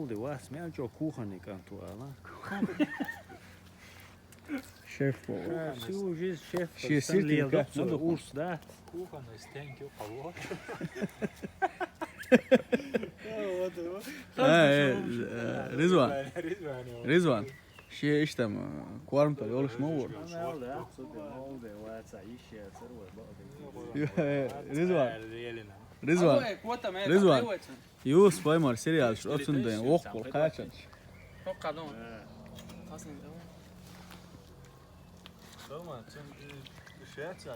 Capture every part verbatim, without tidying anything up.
Ди вас мел чӀо кухонный кӀант ву ала. Шеф ву. Ши уже шеф. Ши сиртин лел ка-, доцу ма ду-, урс дац. Кухонный стенки у кого? Э, э, Ризван. Ризван. Ши иштам, э, кормтал йолуш ма ву. Ризван. Ризван. Юс поймар сериал оцунден воккхул кхачанч. Хоккадон.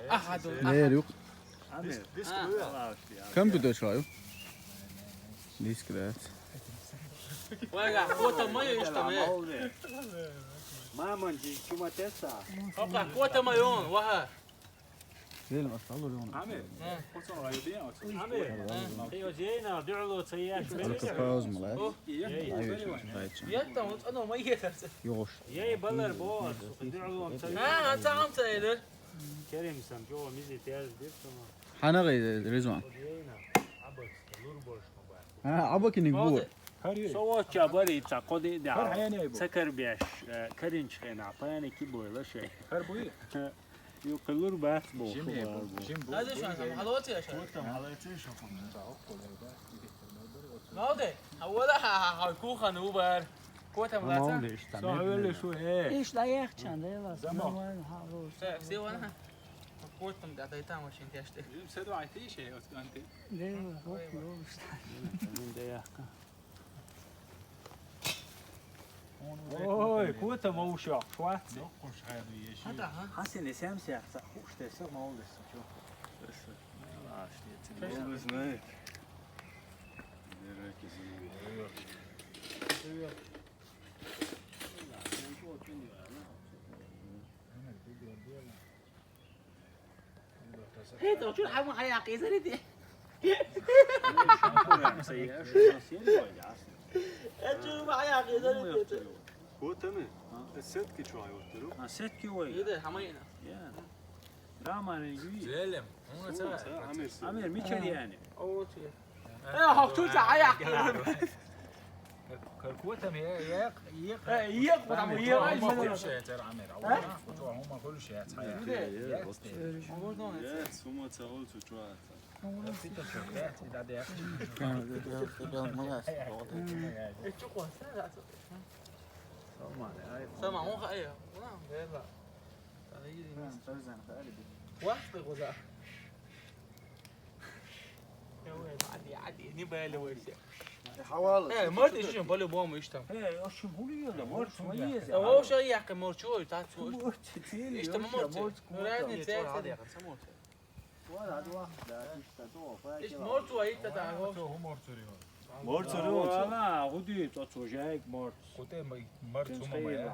Ага, Лер юк. Компьютер шо ю? Диск дац. Вайга, кота мою иштам. Маман жи чума теса. Хокка, кота мою, ваха. Лел ма салур ю. Амир. Хоцон райдин оцу. Амир. Хио зейна дуълу цаяш. Только пауза ма лац. Я. Ай, ай, ай. Я там вот оно мои это. Йош. Ей балар бо. Дуълу цаяш. А, а там цайлер. Керим сан жо мизи тез бир сама. Хьанагъ ай, Ризван? Зейна. Абакс лур бош ма бар. А, абакиниг бу. Совоча бари ца коди да. Хар хьяне бу. Цакар беш. Каринч хена паяни ки бойла шей. Хар буй. Ю калур бац бо. Жим бу. Жим бу. Надо что там? Алло, ты что? Там алай цей шо. Молодец. А вот ха ха кухан убар. Кота млаца. Со авеле шу э. Иш да яхчан да ла. Замок. Нормально, хорош. Все, все вон. Кота там да дай там очень тяжело. Жим седвай ти шей оцканти. Да ла, хоп, ёлш. Минде яхка. Ой, кота ма уша. Швац. Хата, ха. Хасин де сем се. Хуш те со молодец. Чо? Молодец, знает. Hey, don't you have my high up is it? Don't you have my high up is it? Кота ми? Сетки чуай оттуру. А сетки вай. Иде хамайна. Я. Раман юи. Зелем. Уна ца. Амир. Амир мичер яни. О, ты. Э, хо тут хаяк. Каркота ми я я я. Э, я потому я. Хума кулше тер Амир. Хума кулше тер. Иде. Сума цаул цуцуа. Э, чё, классно, да. Сама, он хая. Вон, бела. Она едет. Классно, куда? Я говорю, عادي، عادي، не болели вы все. Э, может, ещё по-любому, ещё там. Э, вообще, хули я, да, может, свои есть. Э, вообще, я как морчу, так вот. Ещё там морчу. Ну, разница, я Иш морт ву айта таа. Морт цо рио. Ана гуди цо цо жайг морт. Куте май морт цо май.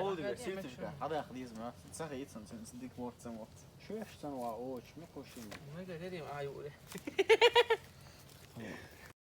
Олди ситишка. Хада хадиз ма. Саха ицсан син дик морт цо морт. Шош сан ва оч ми кошин. Мега деди аюре.